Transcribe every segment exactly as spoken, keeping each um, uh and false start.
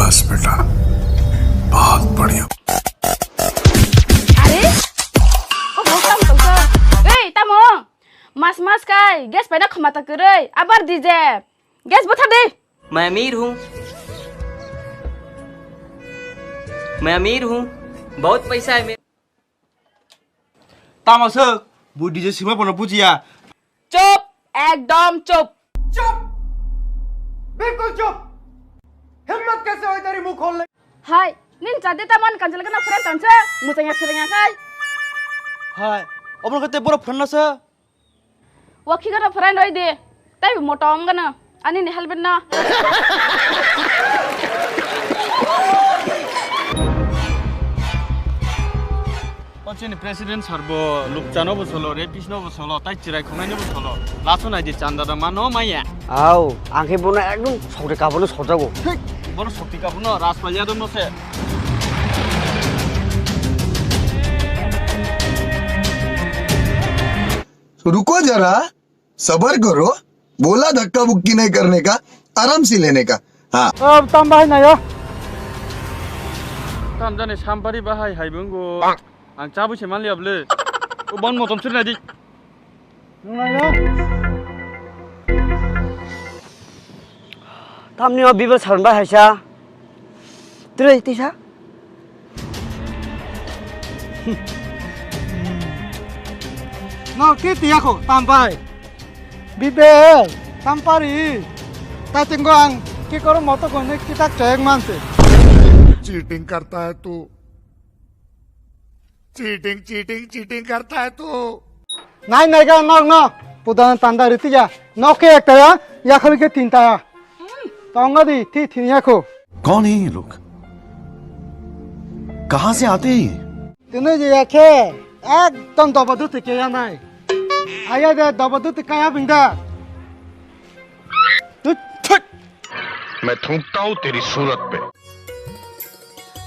Yes, beta. बहुत बढ़िया. Are? Obo tamo tongkha? Ei, tamo? Mas mas kai, gas paina khoma ta kwrwi, abar di je. Gas bwthar di. मैं अमीर हूँ, मैं अमीर हूँ, बहुत पैसा है मेरे. Tamo swk, bui D J sima bono bujiya. Chup, ekdom chup. चुप, बिल्कुल चुप. हिम्मत कैसे हुई तेरी मुंह खोलने? Hai, nini chadi tamo ani kanjal gana friend tonse, muchang ya swrwng ya khai. Hai, omo kate boro friend no se. Wakhi gana friend roi di. Tai motom gana. Ani ni helmet no. O chini president sir bo lukchano bo solo, rapist no bo solo, tai chirai khongnai no bo solo. Laso nai di chanda da mano maya. Au, ang khe bono ekdom sokri kabono sojago. Thik, bono sokri kabono Rajpal Yadav no se. रुको जरा, सबर करो, बोला धक्का मुक्की नहीं करने का, आराम से लेने का. हाँ. Tam bahai nayo. Tam jani sampari bahai hai bungo. Ang chabwi se manliya bwle. O bon motom suri nai di. Nung nayo. Tamni o bibo saron bahai sa. Twi tisa. No, ti tiya ko, tam bai. Bibel, tam pari. Ta tinggo ang ki koro moto ko ne ki tak chayek manse. Cheating करता है तू, cheating cheating cheating करता है तू. Nai nai ga nok no. Pudan tanda riti ya. Nok ke ekta ya, ya khali ke tinta ya. Tonga di, ti tin ya ko. कौन है ये लोग? कहाँ से आते हैं ये? Tini je ya khe, ekdom doba duti ke ya nai. Aya de doba duti kaya bingda. Tut, tut. मैं थूकता हूँ तेरी सूरत पे.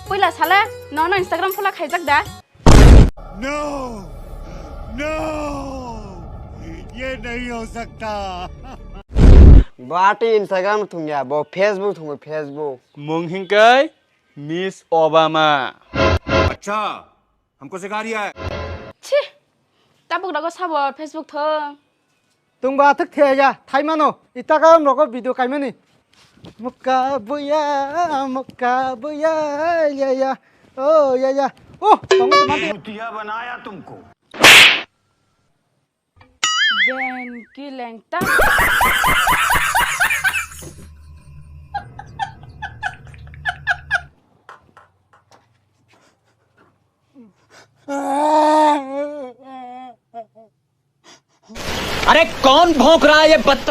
Puila sale, nono Instagram follow khaijak da? No! No! ये नहीं हो सकता. Bo atwi Instagram thungya, bo Facebook thungo, Facebook. Mung hingkai Miss Obama. अच्छा, हमको सिखा रिया है. Chi, tabuk rogo sabo Facebook thung. Tungba thwk thaya ya, thaimano, itaka nogo video kaimani. Muka buya, muka buya, ya ya, oh ya ya, oh, tongo tongma di. चूतिया बनाया तुमको. Bengki lengta. अरे कौन भौंक रहा है ये बत्तख?